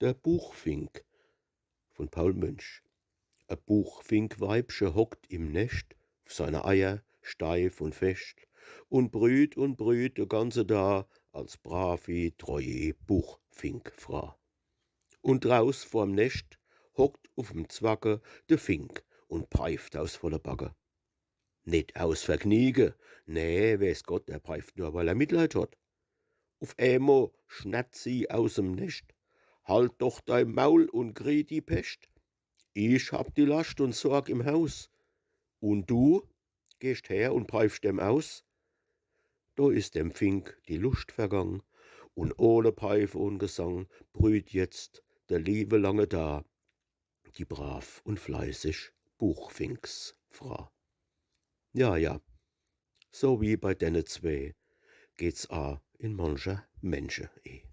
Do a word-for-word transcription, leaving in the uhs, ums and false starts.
Der Buchfink von Paul Münch. E Buchfinkweibche hockt im Nescht, uf seine Eier steif und fescht, und brüht und brüht de ganze Da als bravi, treue Buchfinkfra. Und draus vorm Nescht hockt uf'm Zwacke de Fink und peift aus volle Backe. Net aus Vergniege, nee, weeß Gott, er peift nur, weil er Mitleid hot. Uf eemol schnatzt sie aus'm Nescht: „Halt doch dei Maul und krie die Pescht. Ich hab die Lascht und Sorg im Haus. Und du gehscht her und peifscht em aus.“ Do is dem Fink die Luscht vergang, und ohne Peife und Gesang brüht jetzt de liewe lange Da die brav und fleißig Buchfinksfra. Ja, ja, so wie bei denne zwee geht's a in mancher Menscheeh.